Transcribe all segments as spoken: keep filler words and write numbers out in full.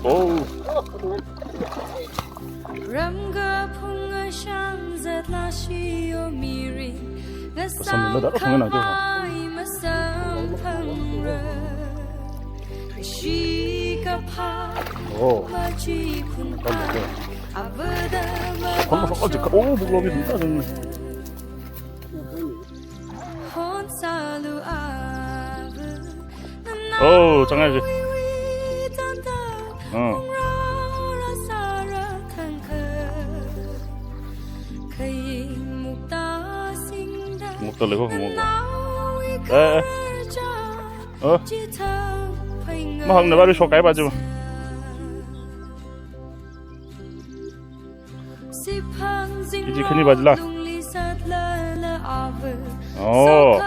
Oh. Ramga phung ashang zatla shiyo mirin. Pasamlila da phung na jo. Masam phangra. Shikapha. Oh. Maji phun pa. Avada ma. Kon masuk aja ka. Oh, buklo bi phun ta. Hon salu avu. Oh, chang aja. Ah. Mukta lei ho, mukta. Eh, eh. Oh. Mahang na baru shokai baju. Iji khani bajila. Oh.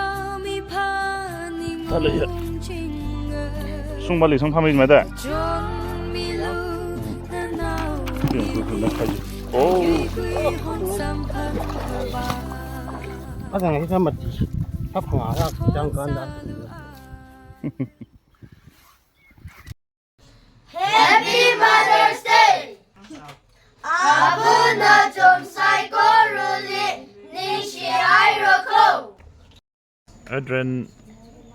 Tale ya. Sung bali sung phamai mada. Oh. Asang hi sama di. Apa ngara jang kanda. Happy Mother's Day! Abu nachum saikorali ningshihairako. Adrian,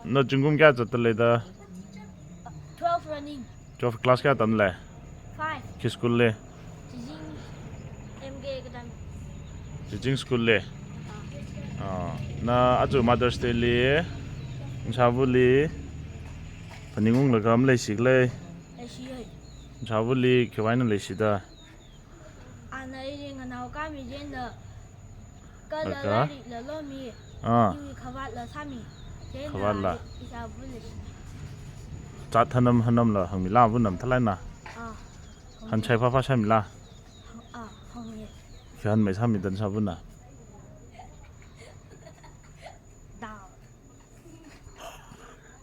na zingkum kayā zatda leida? Twelve running. Twelve class kayā tamlei? Five. Khi school li? Tizing M K Academy. Tizing school li? Ah. Ah, na aja Mother's Day li, nashavali phaningunglaga maleishikhala? Leishiya. Nashavali khiwuivang na leishida? Ana ili nganao kami jenda. Kala, aka? Lairikla lomi. Ah. Iwui khavātla sāmi. Jenda, khavātla. Ishavali. Chat thanam hanamla hāngmila avana mathālāk eina. Ah. Hanshai phāphā sāmila? Ah, hāngmi. Khi hanmei sāmida nashavana? Dal.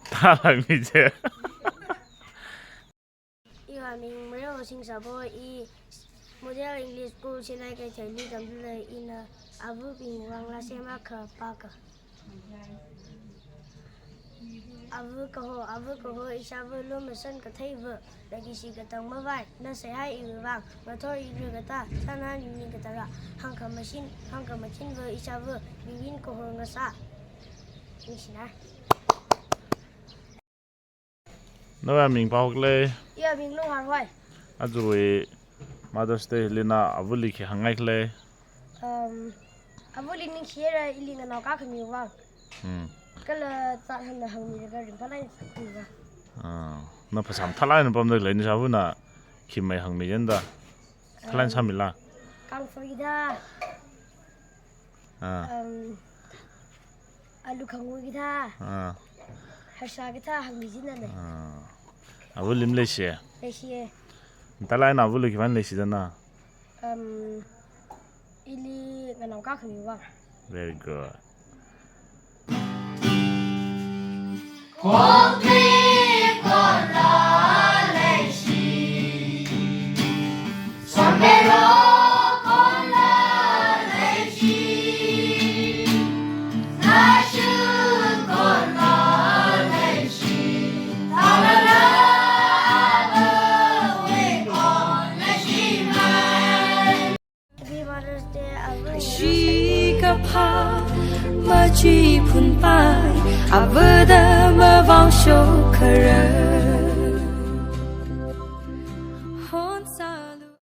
Dal hāngmi je. Iwui ming Mareo Singh Sabo, i Model English School Sinai Keithelli tamda lei. Ina avabingwui vangla sem akha pāka. Ava kaho, ava kaho, ishava lumashan katheiva, leikashi katang mavai, na seihai iwui vang, ngathor ira katā, sānhan iwui ning kathara, hāngkhamachin, hāngkhamachinva ishava, mirin kahor ngasā. Ningshina. Nawui ming pāhokle. Iwui ming Lungharhoi. Ajawui Mother's Day li na avali khi hāngngaikhala? Um, avali ningshihaira, ili nganao kakhamiwui vang. Hmm. Kala chat hānna hāngmilaga ringphālāk eina sākhuiva. Ah, na phasā mathālāk eina pamda lei, nashavana khi mei hāngmi jenda. Mathālāk eina sāmila? Kangphā kathā. Ah. Um, alu khangu kathā. Ah. Harsha kathā hāngmi jina lei. Ah. Avali maleishi? Leishiya. Mathālāk eina avali khiwuivang leishida na? Um, ili nganao kakhamiwui vang. Very good. Happy Mother's Day, Ava. Shikapha maji phunpai, avada mavao shokhara. Hon sa